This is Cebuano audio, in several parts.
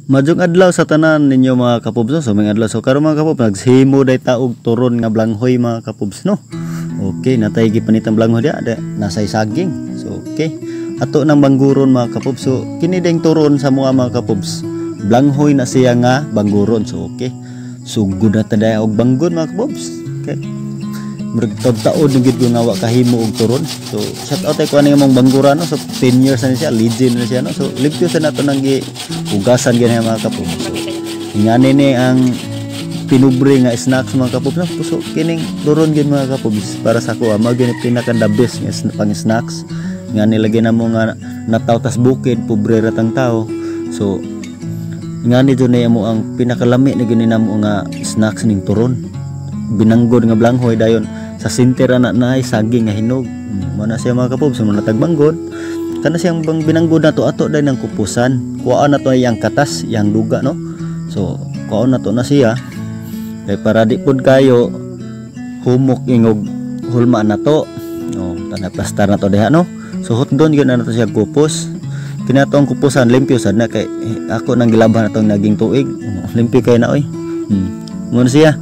Maayong adlaw sa tanan ninyo, mga kapubs, no? So may adlaw. So karon, mga kapubs, naghimo day ta og turon nga blanghoy, mga kapubs, no. Okay, natay gipanitang blanghoy dia, da, nasay saging. So okay. Ato nang bangguron, mga kapubs. So kini ding turon sa mga kapubs. Blanghoy na siya nga bangguron. So okay. Sugod na ta day og banggon, mga kapubs. Okay. Murag taod na gid ko nga wa kahimo og turon. So shout out ay ko ani mong banggura, no. So 10 years na ni siya, legend na siya, no. So limpyo sa nato nang gi hugasan gani, mga kapubs. So ingani ni ang pinubre nga snacks, mga kapubs, no. So kining turon gid, mga kapubs, para sa ako mao gyud ni pinaka the best nga pang snacks. Nga nilagay na mo nga nataw tas bukid, pobre ra tang tao. So ngani jud na mo ang pinakalami na gyud ni namo nga snacks ning turon. Binanggod nga blanghoy, dayon sa center ana na ay saging nga hinog. Mo na siya, mga kapubs, mo na tagbanggod. Kana siyang bang binanggod na to, ato day ng kupusan. Kuhaan na to ay ang katas, yang duga, no. So kuhaan na to na siya. Kay para di pud kayo humok ingog hulma na to. No, tana plastar na to diha, no. So hotdon gyud na to siya kupos. Kinato ang kupusan, limpyo sad na kay ako nang gilabhan atong naging tuig. Oh, limpyo kay na oy. Mo na siya.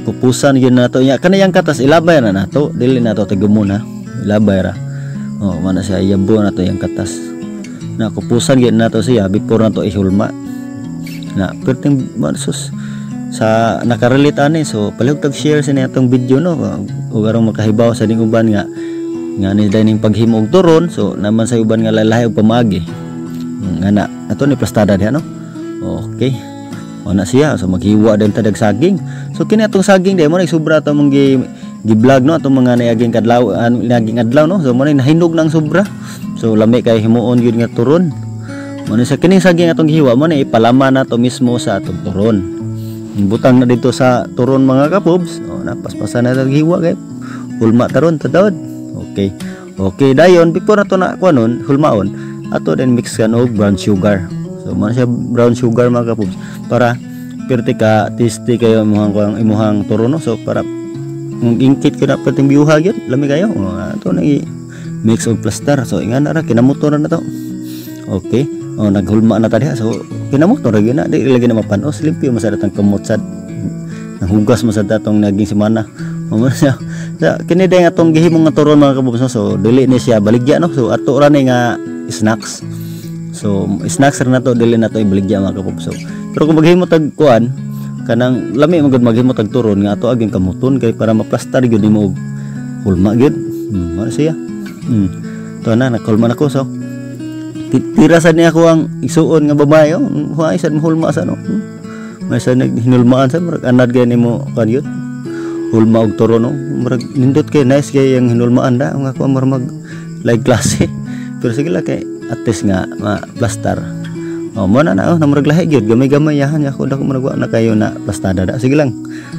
Kupusan gyud na to nya kanayang katas, ilabay na nato, dili na to tigumon ha, ilabay ra. Oh, man na siya, iyabo na to yang katas na, kupusan gyud na to siya before na to ihulma na perting man sus sa nakarelate ani. So palihog tag share sa atong video, no, ug aron makahibaw sa ning uban nga nga ni day ning paghimo og turon. So naman sa uban nga lalahi og pamagi nga na ato ni plastada diha, no. Okay. Wala siya. So maghiwa din ta dag saging. So kini atong saging di mo na sobra ato mong gi gi-vlog, no, atong mga niaging kadlaw, niaging adlaw, no. So mo na nahinog ng sobra. So lami kay himuon gyud nga turon. Mo na sa kining saging atong gihiwa, mo na ipalaman nato mismo sa atong turon. Butang na dito sa turon, mga kapubs. O na paspasan na gihiwa kay hulma taron tadawd. Okay. Okay dayon before nato na kuanon hulmaon, ato din mix kan og brown sugar. So mo na siya brown sugar, mga kapubs, para perti ka tasty kayo imuhang kuang imuhang turon, no? So para kung ingkit ka na perting biyuha gyud, lami kayo. O, ato na i mix og plaster. So ingana ra kinamuto ra na to. Okay. O naghulma na ta diha. So kinamuto ra gyud na, di lagi na mapanos, limpyo man sa datang kamot sad. Nahugas man sa datong naging semana. O, mo na siya. Sa kini day atong gihimong nga turon, mga kapubs, no? So dili ni siya baligya, no. So ato ra ni nga snacks. So snacks ra na to, dili na to ibaligya, mga kapubs. So pero kung maghimo tag kuan kanang lami man gud maghimo tag turon nga ato aging kamuton kay para maplastar gyud nimo og hulma gyud. Mo na siya. To na nakulma na ko, so tira sad niya ako ang isuon nga babae, oh. Huwag sad mahulma sa no. May sa naghinulmaan sa murag anad gay nimo kan yun. Hulma og turon, no. Murag nindot kay nice kay ang hinulmaan da ang ako murag mag like klase. Pero sige lang kay at least nga ma-plastar. Oh, mo na na oh, namurag lahi gyud gamay-gamay yahan ako dako murag wa na kayo na plastada da. Sige lang.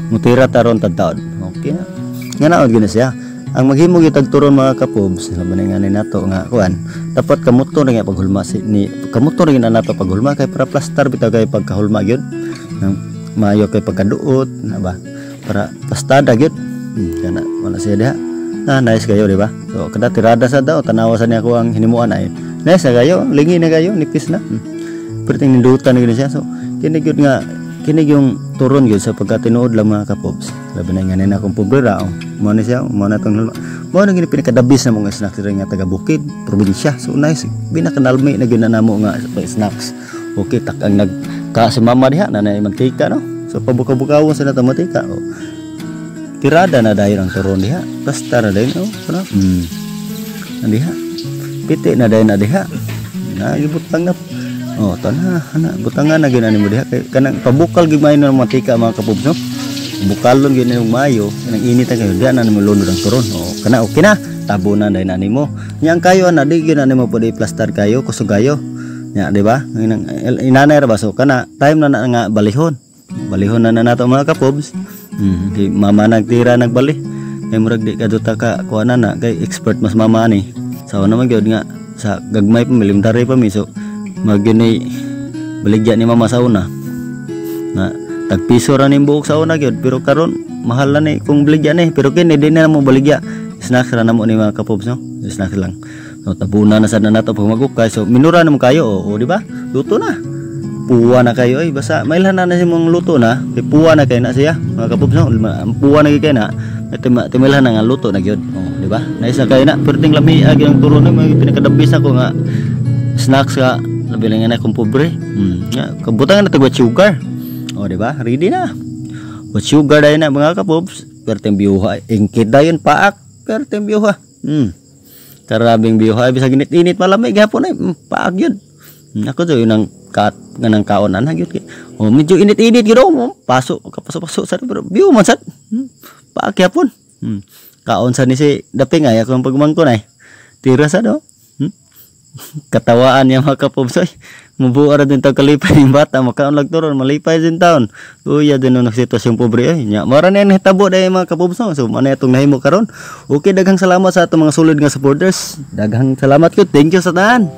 Mutira taron tadtaon. Okay na. Nga naod gyud na siya. Ang maghimo gyud tag turon, mga kapubs, laban nga ni nato nga kuan. Dapat kamuto na nga paghulma si ni kamuto na nato paghulma kay para plastar bitaw kay pagkahulma gyud. Nang maayo kay pagkaduot na ba? Para plastada gyud. Kana wala siya diha. Na nice kayo, di ba? So kada tirada sa daw tanawa sa niya ko ang hinimuan ay. Nice na kayo, lingi na kayo, nipis na. Perting nindutan na gyud siya. So kini gyud nga kini yung turon gyud sa pagkatinuod lang, mga kapobs. Labi na nga nina akong pobrera, oh. Mo na siya, mo na tong hulma. Mo na gyud pinakadabis na mga snacks diri nga taga bukid, probinsya. So nice. Binakanalmi na gyud na namo nga snacks. Okay, tak ang nag ka si mama diha na nay mantika, no. So pabuka-bukawon sa nato mantika. Oh. Tirada na dayon ang turon diha. Basta na dayon, oh. Ano? Diha. Piti na dayon na diha. Na gibutang na. Oh, tana, ana, butangan na gyud nimo diha kay kanang pabukal gyud maayo ng mantika, mga kapubs, no. Bukalon gyud nimo maayo, kanang init kayo diha na nimo lunod ang turon. Oh, kana okay na. Tabo na dayon na nimo. Nya ang kayo ana di gyud na nimo pwede i-plastar kayo, kusog kayo. Nya, di ba? Inang inanay ra ba, so kana time na na nga balihon. Balihon na na nato, mga kapubs. Di mama nagtira nagbali. Kay murag di kaduta ka kuha na na kay expert mas mama ani. Sa una man gyud nga sa gagmay pa, elementary pa mi, so magini baligya ni mama sa una. Na tag piso ra ning buok sa una gyud, pero karon mahal na ni kung baligya ni, pero kini di na mo baligya. Snacks ra na mo ni, mga kapobs, no. Snacks lang. So tabunan na sad na nato pag magukay. So minura na mo kayo, o, di ba? Luto na. Puwa na kayo ay, basta mailhan na na si mong luto na kay puwa na kay na siya, mga kapobs, no? Puwa na gyud kay na. Timailhan na nga luto na gyud. Oh, di ba? Nice na kayo na. Perting lami agi ang turon ni, mga pinakadabis ako nga snacks ka labi lang nga na kung pobre. Nga kabutangan na tag sugar. Oh, di ba? Ready na. With sugar dayon na, mga kapobs. Perting biyuha. Ingkit dayon paak. Perting biyuha. Karabing biyuha. Bisag init-init, malamig gihapon ay. Paak yun. Ako to yun ang kat nga nang kaon ana gyud. Oh, medyo init-init gyud, oh. Paso, kapaso-paso sa pero biyo man sad. Paak gyapon. Kaon sa ni si daping ay akong pagmangkon ay. Tira sa do. Katawaan niya, mga kapobs ay. Mubuo ra din taw kalipay yung bata, makaon lag turon, malipay din taon. Uya din no sitwasyong pobre ay. Nya, mara na yan hitabo dahil, mga kapobs, no? So mana itong nahimo karon. Okay, daghang salamat sa atong mga solid nga supporters. Daghang salamat ko. Thank you sa tanan.